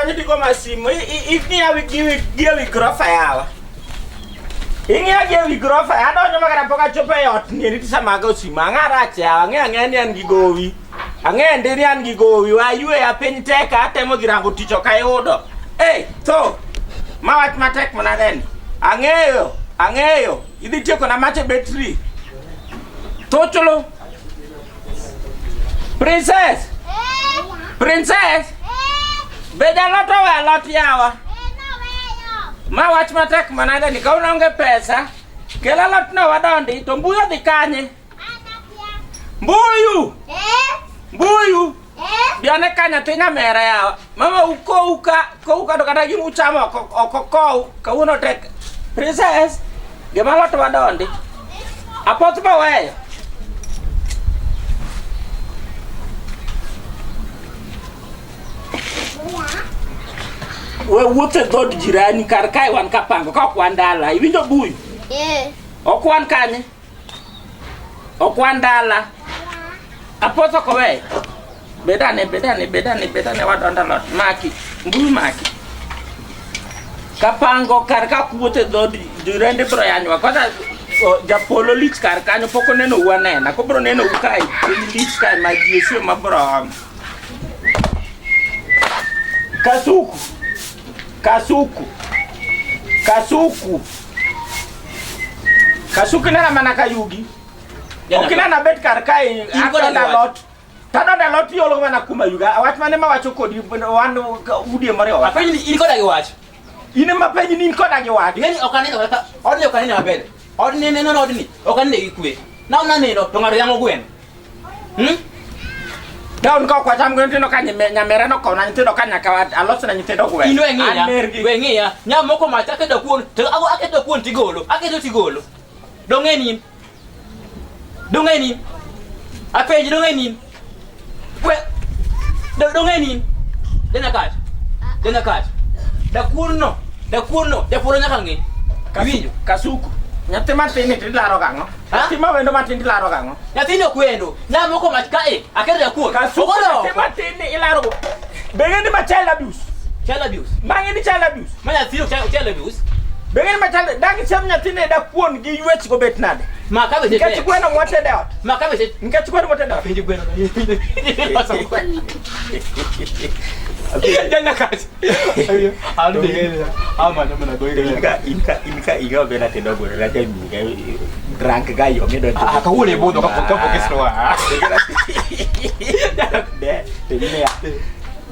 donjo tigo ma simu. Ing'iya gi wi grofa yawa. Ing'iya gi wi grofa. Adonjo ma kata pok achopo e ot ni eri sama ago simu. Ang'a rach yawa. Ang'e ang'e ni an gi gowi. Ang'e ndi ni an gi gowi. Wayweya piny tek atemo dhi rango tich ok ayudo. Ei, tho. Ma wach matek manadeni. Ang'eyo, ang'eyo. Idhi tieko na mach e betri. Thocholo. Princess! Princess! Be jalot owe alot yawa? Ma wach matek manade ni ka onge pesa, kel alot no wadondi to mbuyu odhi kanye? Mbuyu! Mbuyu! Bi ane ka nyathi nyamera yawa. Mama ukow ka, kow ka to kata gima uchamo ok ok okow. Kawuono tek. Princess, gima alot wadondi. Apoth baweyo. We wuotho e dhood jirani kar kae wan kapango ka ok wan dala. Iwinjo buyu? Ok wan kanye? Ok wan dala. Apoth ok oweyo. Bedane, bedane, bedane, bedane wadonda lot. Maki, mbuyu maki. Kapango kar ka kuothe dhood jirende bro yanywa. Kwanza japolo lich kar kanyo pok oneno u anena. Kobro neno u kae, piny lich kae ma ji osio ma bro omo. Kasuku. Kasuku. Kasuku. Kasuku nena mana kayugi. Ok inena bet kar kae adondo alot. Tadondo alot iolo mana kuma yuga. Wach mane mawacho kodi wan udi moriwo. Apenji ni in koda gi wach. In ema penji ni in koda gi wach. Ing'eni ok aneno kata odni ok aneno maber. Odni neno odni ok aneno gi kwe. Na naneno to ng'ato yang'o gweno. Hmm? Town ka ok wacham gweno tineno ka nyamera nokowna nyithindo ka nyaka alosna nyithindo gweno. In we ng'iya. An mergi. We ng'iya. Nyamoko mach aketo kuon to ago aketo kuon tigolo. Aketo tigolo. Dong'e ni Dong'e ni Apenji dong'e ni We dong'e ni Dena kach. Dena kach. Dakuon no. Dakuon no. Japolo nyaka ng'e. Iwinjo? Kasuku. Nyathi matin ni tilaro gang'o? Nyathi ma wendo matin tilaro gang'o? Nyathini ok wendo. Nyamoko mach ka e. Aketo dakuon. Kasuku nyathi matin ni ilaro go. Be ng'e ni ma child abuse? Child abuse. Mang'e ni child abuse? Ma nyathini ok child abuse. Be ng'e ni ma child dang isem nyathini da kuon gi ywech go bet nade? Ma ka beche Nikech gweno mwatede ot. Ma ka beche. Nikech gweno mwatede ot. Penjo gweno. Jana kach. Inka inka inga bena tedo gweno na jami drunk guy onge donjo. Ah, kawuono e budho kapok iswa. De, timia.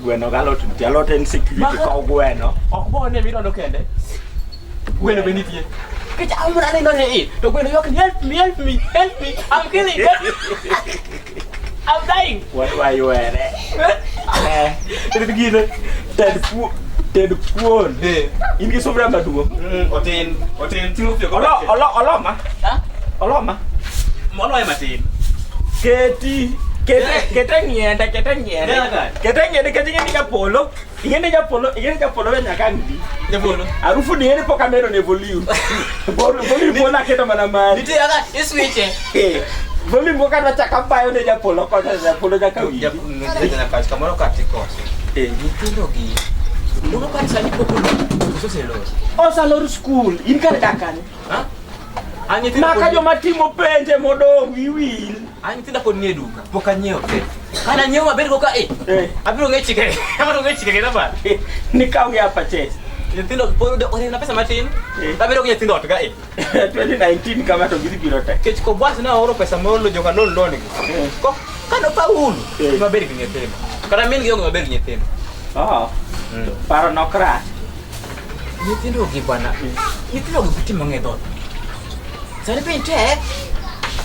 Gweno gi alot nitie. Alot en security kaw gweno. Ok bone midondo kende. Gweno be nitie. Nikech an mana aneno ni i to gweno ywak ni help me help me help me I'm killing help me. I'm dying. Wadwa ywere. Eh, gine ted kuon. Ted kuon. In gi sufuria maduong'. Otin otin ting'o piyo Olo olo oloma. Ha? Oloma. Moloyo matin. Keti kete kete ng'iende kete ng'iende. Kete ng'iende kete ng'iende japolo. Ing'e japolo ing'e japolo be nyaka ang' bi. Japolo. Harufu ni eri pok amedo ne volume. Volume pok naketo mana mari. Nitie kaka iswiche. Eh, Volume pok adwa chako abayo ne japolo kocha japolo nyaka winji. Japolo kamoro katikoso. Eh. Nyithindo gi. Lugo kar sani pok olor. Koso oselor. Osalor skul, in kare dak kanye? Ha? An nyithindo Maka pod- joma timo penje modong' wi wil. An nyithinda pod nie duka. Pok anyiewo te. Kana anyiewo maber go ka eh. Eh. Abiro ng'e chike. Abiro ng'e chike kendo ba. Nikaw gi apachesi. Nyithindo pod orem na pesa matin. Eh. Abiro gi nyithindo ot ka eh. 2019 kama to gidhi biro te. Kech kobwas na oro pesa moro joka loan loan gi. Eh. Ko kano faulu. Eh. Maber gi nyithindo. Kata min gi onge maber gi nyithindo. Oh. Paro nok rach. Nyithindo gi bwana. Nyithindo gi timo ng'e dhoot. Sani piny tek.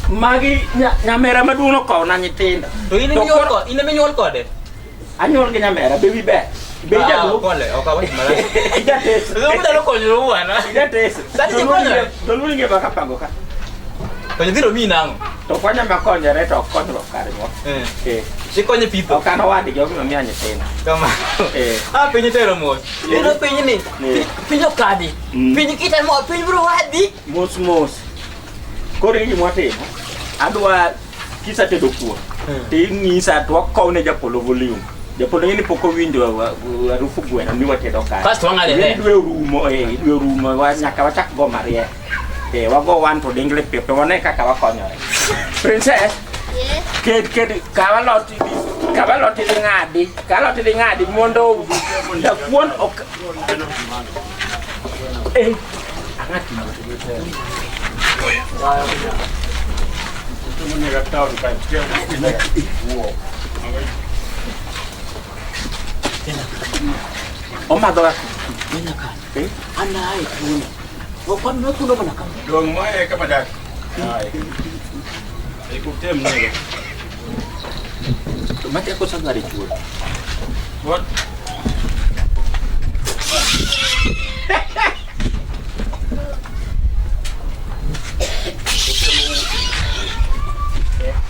Magi nyamera maduong' nokowna nyithindo. To in To eminyuol koro- kode, in eminyuol kode. Anyuol gi nyamera, be wi ber. Be Ah, ijaluo? pole, ok awach marach. Ijateso. Luongo nyalo konyore bwana. Ijateso. Sani ji konyore. To luongi ngima kapango ka. To nyithindo miyi nang'o? To konya makonyore to ok konyruok kar nyuol. Eh. Eh. Ikonye pitho. Ok an owadgi ok nomiya nyithindo. Kama. Eh. Ah, piny tero mos. Ino piny ni. Eh. Piny okadhi. Piny kita mo, piny biro wadhi. Mos mos. Koro gima watimo, adwa kisetedo kuon, to inyisa to wakow ne japolo volume. Japolo ng'e ni pok owinjo harufu gweno ni watedo kae. Kasto wang'ade Ng'e ni ne. dwe orumo, eh, dwe orumo, nyaka wachak go mariek. Eh, wago wan to dingle piyo piyo, wane kaka wakonyore. Princess, Yes. ket ket kaw alot idhi kaw alot idhi ng'adi, kaw alot idhi ng'adi mondo dakuon ok Eh, ang'ati. Omadho ga Eh? Dong mae kama dak. Ai. Ikutem nega. To mati ako sa ngari chuo. What?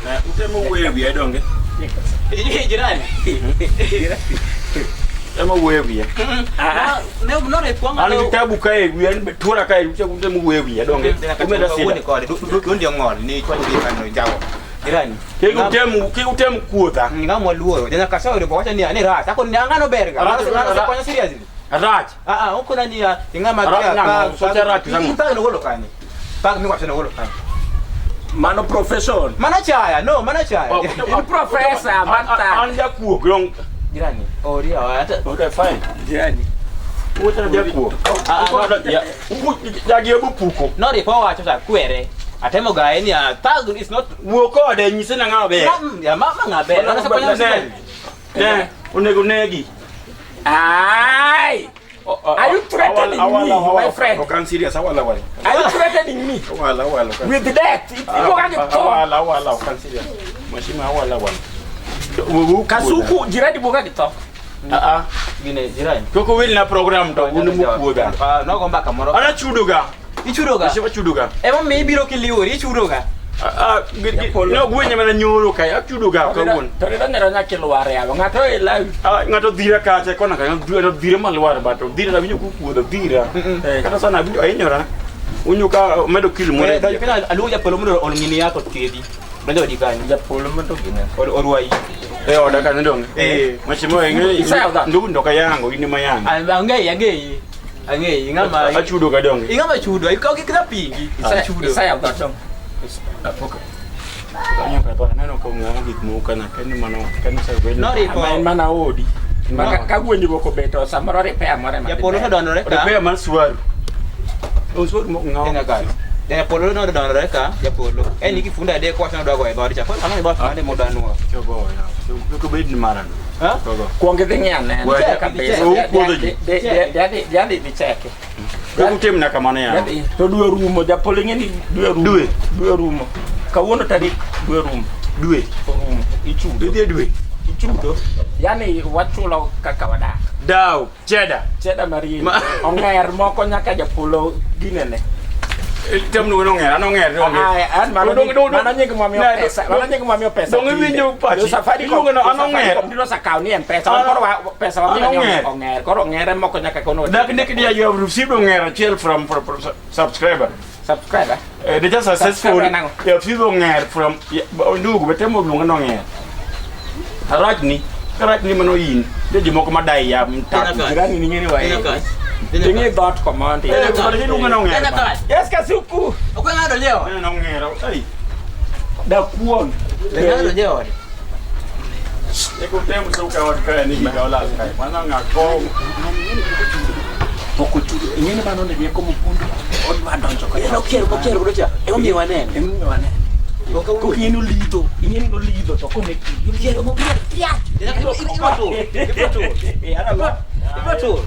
Na utemo wuoyo e wiya donge? Jirani. Utemo wuoyo e wiya. Ne nore kwanga. An gi tabu kae e wiya, tuora kae utemo wuoyo e wiya donge? Umeda sida. Kode dundi ong'ol ni chwalo gi kano jawo. Jirani. Kik utem kik utem kuotha. Ng'ama luoro. Jana kasawo ripo wacho ni ni rach. Ako ni ang'ano ber ga. Rach, Ng'ano rach. konyo seriously. Rach. Ah ah okona ni ya ing'ama Rach nang'o? Socha rach nang'o? Pag no golo kani. Pag mi wacho no golo kani. Mano profession. Mano chaya, no, mano chaya. In professor, mata. An jakuo dong. Jirani. Oria wa hata Okay fine. Jirani. Uwacho jakuo. Ah, ah, Ya, jagi obo puko. nore kwa wacho sa kwere. Atemo gae ni a thug is not Wuo kode nyise nang'ama ber. Ya mama ngabe. Nore sa konyo Ne. Ne, onego negi. Ai! Are you threatening me, my friend? Ok an serious, awala awala. Are you threatening me Awala awala. ok an- with death? Ibuoga gi tho. Awala awala, ok an serious. Mheshimiwa awala awala. Wuo Kasuku, jirani buoga gi tho. Ah ah. Gine jirani. Koko wil na program to un mukuodha. Ah, nogo mbaka moro. Ana chudo ga. Ichudo ga. Mheshimiwa chudo ga. Ema mi ibiro kiliwori ichudo ga. Ah ah, ne ogwenye mana nyoro kae, achudo ga kawuono. To nidonjore nyaka ilwar yawa. Ng'ato ilawi. Ah, ng'ato dhira kacha kona ka ng'ato dhira malwar but dhira awinjo kukuodho dhira. Kata sana awinjo ahinyora. Unyo ka medo kilo moro. Eh, donjo pina aluongo japolo mondo olng'ini yath othiedhi. Donjo odi kanyo. Japolo mondo gine. Orwayi. E oda kanyo donge. Eh. Mheshimiwa ing'e Isayo dha. ndugu ndo kayango in ema yango. Ang'eyi ang'eyi. Ang'eyi ng'ama Achudo ga donge. ing'ama chudo. Ikaw gi kata pingi. Achudo. Isaya dho dong. Kanyo ka dhoot, aneno ka ung'awo gik moko kana kani mano kani osegwel. Noripo. Ma en mana odi. Ma ka gwinjruok obeto samoro repair moro ema dhi Japolo ber. nodonjore ka. Repair mar suwaru. Oh, suwaru mok ng'awo. Tena kanyo. Japolo nodonjore ka, japolo. En nigi funda adek wacho nodwa goyo e dhood cha. Koro ang'o e dhoot mane modwa nuo? Chogo ya. Kik obed ni marano. Ha? Chogo. Kuong idhi ng'i anena. Wede. Kabisa. Wuo kuodho ji. Dhi dhi cheke. Kik utimna kamano yawa. To dwe rumo, japolo ing'e ni dwe rumo. Dwe. Dwe rumo. Kawuono tarik dwe rumo. Dwe. Orumo. Ichudo. Idhi e dwe. Ichudo. Yaani wachulo kaka wadak. Daw. Cheddar. Cheda marini. Ma- Ong'er moko nyaka japolo ginene. Tem nugo nong'er, an ong'er onge. Ai, an mano Dong- dong- mano nying mwamiyo Ne, pesa. dong- Mano nying mwamiyo pesa. dong iwinjo pachi. Jo Safaricom. Iluongo ni an jo ong'er. Safaricom tinde osekawo ni M-Pesa. Wan An- koro pesa wamiyo an ni ong'er. ong'er. Koro ong'ere moko nyaka kono. Dak nek dia you have received ong'er achiel from subscriber. Subscriber. They just successful. Subscriber nang'o? You have received ong'er from ndugu betemo luongo ni ong'er. Rach ni. Rach ni mano in. Nitie jomoko madai ya mtatu. Jirani ni ng'eni wae. Ting'i dhoot komondi. Eh, koro iluongo ni ong'er. Tena kae. Yes, Kasuku. Ok ng'ado leo. Neno ong'er. Ai. Dakuon. Ng'ado jeode. Eko temo suka od kae ni giga olal kae. Mano ng'ako. Pok ochudo. Ing'eni mano ne rieko mopondo. Odwa donjo ka. Okier okier godo cha. Emomiyo wanene. Emomiyo wanene. Kok ing'eni olidho. Ing'eni nolidho to kone Okier okier. Ibro tur. Ibro tur. Ibro tur.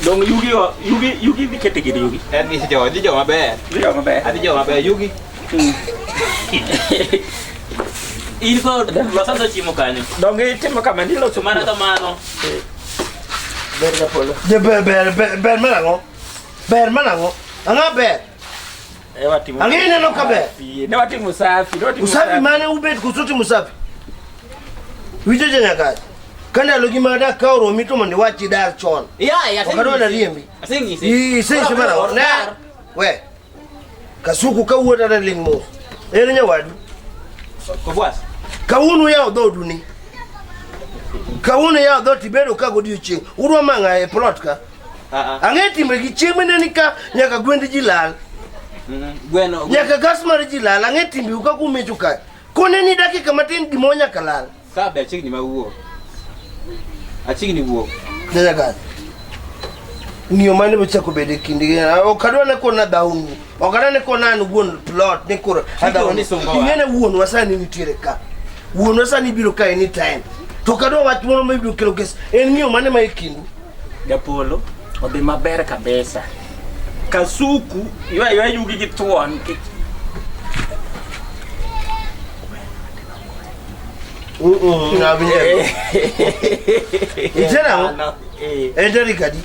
Dong yugi yugi yugi dhi kete gir yugi. En gi jo, dhi jo maber. Dhi jo maber. Adhi jo maber yugi. In kod wasanzo chiemo kanyo. Dong itimo kama niloso Mana kamano. Ber japolo. Je ber ber ber ber marang'o? Ber marang'o? Ang'o ber? E watimo. Ang'e ineno ka ber? Ne watimo usafi, ne watimo Usafi mane ubet koso timo usafi? Winjo janyakach? Ka ndalo gi madak ka oromi to mondo iwach idar chon. Ya, ya. Ok adwa nariembi. Aseng'isi. Isenyise marang'o? Ne. We. Kasuku ka wuota to ling' mos. Ere nyawadu? Kobwas. Kawuono yawo dhodu ni. Kawuono yawo dhoot ibedo ka godiochieng'. Udwa mang'a e plot ka. Ah ah. Ang'e timbe gi chieng' mane ni ka nyaka gwend ji lal. Gweno. Nyaka gas mar ji lal. Ang'e timbe u kaka umecho ka. Kone ni dakika matin gimoro nyaka lal. Ka be achiegni ma wuok. Achiegni wuok. Nyaka. Ng'iyo mane bochako bedo e kindgi. Ok adwa ne kona dhawni. Ok adwa ne kona an wuon plot ni koro adhawni. ni sungowa. Ing'e ni wuonwa sani nitiere ka. Wuonwa sani biro ka anytime. To ok adwa wach moro mabiro kelo kes. En ng'iyo mane ma e kindu. Japolo odhi maber kabisa. Kasuku ywa ywa yugi gi thuon nikech Awinjo. Itero ang'o? Eh. En tarik adi?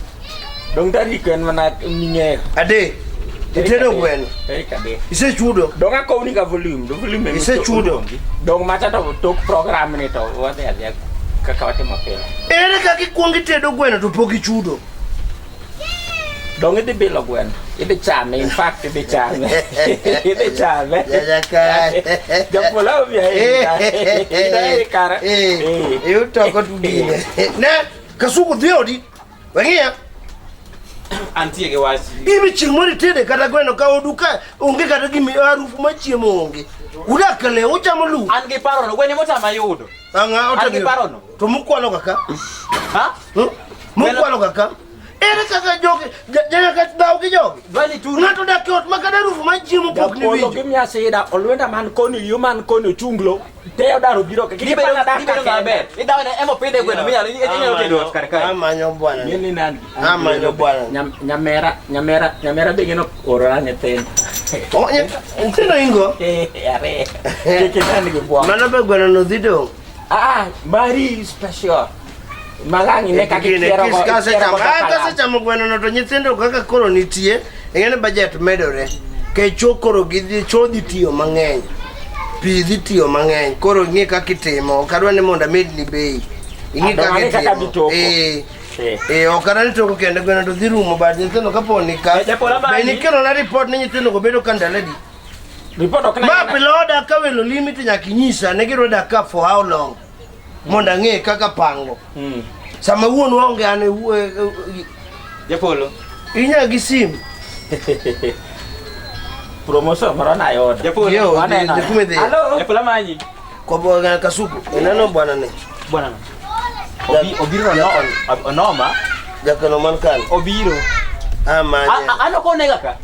Dong tarik en mana ming'eyo. Adek. Itedo gweno. Tarik adek. Isechudo. Dong akowni ga volume, do volume ema Isechudo. oluongi. Dong macha to tok program ni to wadhi adhiya kaka watimo pile. Ere kaka ikwongo itedo gweno to pok ichudo? Dong idhi bilo gweno. Idhi chame, in fact idhi chame. Idhi chame. Jajaka. Japolo obi ahinya. Idhi kara. Eh, iutoko tugine. Ne, kasuku dhi odi. Weng'iya. Antie gi wach. Imi chieng' moro itede kata gweno ka odu ka onge kata gimi harufu mar chiemo onge. Udak ka le uchamo lum. An gi paro no, gweno motama yudo. Ang'a An gi paro no. To mukwalo kaka? Ha? Hmm? Mukwalo kaka? Ere kaka jogi janyaka dhaw gi jogi? Dwani tu. Ng'ato odak e ot ma kata harufu mar chiemo pok ni Japolo winjo. gi miya sida, olwenda man koni, yo man koni ochunglo. Te odaro biro ka. Kik Gibedo ipana dak gibedo ka ng'ama kenda. ber. Idawne emo pidhe gweno minyalo inyalo tedo ot kar kae. Amanyo bwana. Ng'eni nan. Amanyo bwana. Nyamera, nyamera, nyamera be gino orora nyithindo. Oh, nyithindo ingo? Eh, are. Kik inen gi bwok. Mano be gweno no dhi dong'. Ah, mari special. Malang ine kaka Gine, ichiero kis go- kasechamo ichiero go ah, kalam. kasechamo gweno no to nyithindo kaka koro nitie ing'e ni budget medore kech chwo koro gidhi chwo dhi tiyo mang'eny pi dhi tiyo mang'eny koro ing'e kaka itimo ok adwa ni mondo amedni bei ing'e Adwa kaka ni kaka itimo ditoko. eh Eh. eh ok adwa ni toko kende gweno to dhi rumo but nyithindo kapo ni ka Eh, Japolo be Amani. nikelona report ni nyithindo go bedo ka ndalo adi Report ok ma pile odak ka welo limi to nyaka inyisa ne gidwa dak ka for how long mondo ang'e kaka pango sama wuonwa onge an e Japolo. inya gi sim Promotion moro nayudo. Japolo. Yo, Waneno. dhi kuma idhiye. Hello. Japolo amanyi. Kwa bwana Kasuku ineno bwana ne Bwana no. Obi obiro no onoma. jakano man kan Obiro. amanye An ok onega ka.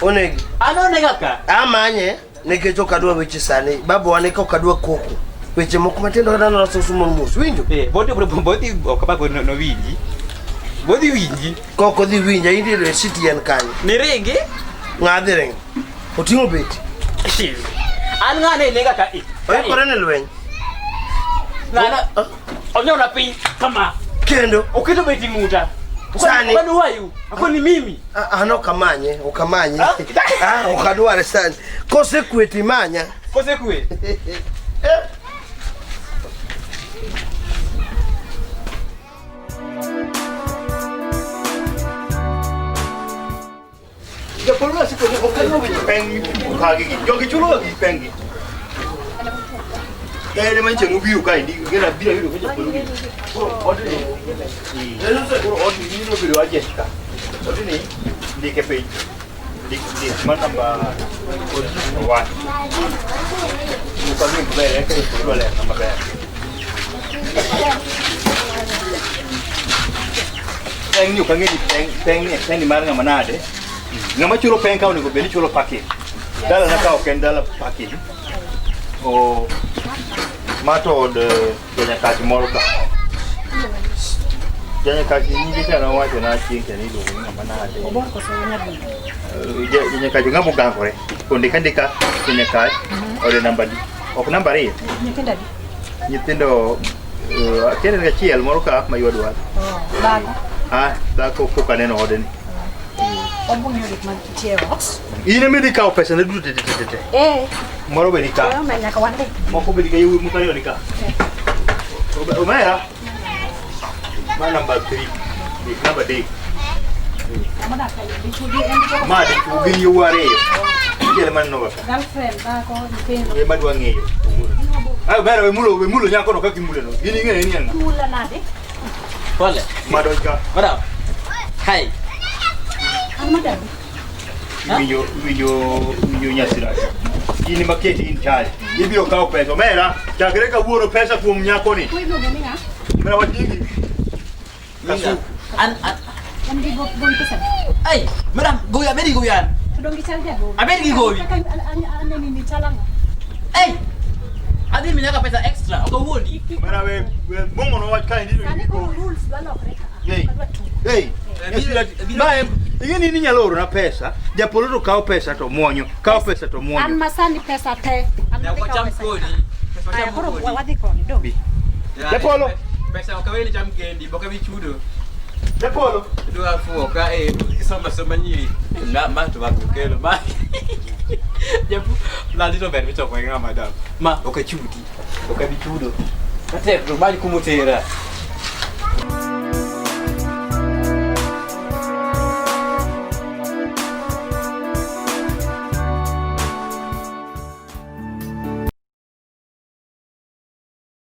onegi An onega ka. amanye nikech ok adwa weche sani babawa ne ka ok adwa koko weche moko matindo kata noloso sumo mos winjo Eh, bodi bodi ok babo no winji. Bodi winji. kok odhi winja in e city en kanyo Niringi. ng'a dhi ringo oting'o beti An ng'ane nega ka i. oikore ne lweny Ng'ana onyona piny kama. kendo Oketo beti ng'uta. Sani. Kwani who are you? Akoni mimi. An ok amanye ok amanye Ah, ok adware sani kosekwe timanya Kosekwe. Eh. Japolo nasiko ni ok anyal winjo peng mipimo ka gi jogi chulo ga gik peng gi. Ere ma chieng' ubiro kaendi gena biro yudo ka japolo gi. Koro odni. Koro odni biro bedo agent ka. Odni ndike piny. Ndik ndik mar namba one. Ukang'e maber eka japolo lerna maber. Peng ni ok ang'e ni peng peng ni peng ni mar ng'ama nade. Ng'ama chulo peng ka onego bed ni chulo parking. Dala na ka ok en dala parking. O ma to od janyakach moro ka. Janyakach nyinge cha nowacho na chieng' cha ni iluongo ni ng'ama nade. Janyakach ng'ama ogangore. Ondik andika janyakach ode namba di. Ok namba ariyo. Nyithindo adi? Nyithindo akia ni en achiel moro ka ma ywa dwaro. Dhako. Ah, dhako pok aneno ode ni. Obung'eyo gik mantie e ot. In ema idhi kawo pesa ne duto te te te te. Eh, Moro be ni ka. wewe nyaka wandik. Moko be ni ka yawuoyi moko ariyo ni ka. Omera. Ma namba 3. Ndik namba 3. Modak ka dichwo gi en dichwo. Ma dichwo gin yawuoyi ariyo. Machielo maneno ga ka. Girlfriend, dhako, nyithindo. Ema dwa ng'eyo. Ayo mera we mulo we mulo nyako no kaka imule no. Gini ing'eyo ni en ng'a? Mula nade? Pole. Madonj ka. Madam. Hi. An madam. Iwinjo iwinjo iwinjo nyasira. In ema keti in charge. Ibiro kawo pesa. Omera, chakre kawuono pesa kuom nyakoni. Iluongo ni ng'a? Omera wach nyingi. Kasuku. An an An gi gowi pesa. Ai, madam, gowi abed gi gowi an. To donge ichal jagowi? Abed gi gowi. Kaka aneni ni chal ang'o? Ei! Adhi miyi nyaka pesa extra, ok awuondi. Omera we we mongo no wach kaendi. Sani koro rules dwa lokre ka. Hey. Ok adwa tugo. Hey, nyasira, ma em ing'e ni inyalo orona pesa, japolo to kawo pesa to muonyo, kawo pesa to An muonyo. masani pesa te. An Nyaka madhi kawo cham pesa. kodi. Pesa Aya, cham koro kodi. wadhi koni, dong. Japolo. Pesa ok aweni cham kendi, ok abi chudo. Japolo. Idwa fuwo ka e somba somba nyiri. Ma ma to mag kelo ma. Japu, landi to ber michoko gi ng'ama madam. Ma ok achudi. Ok abi chudo. Katek to many kumotera.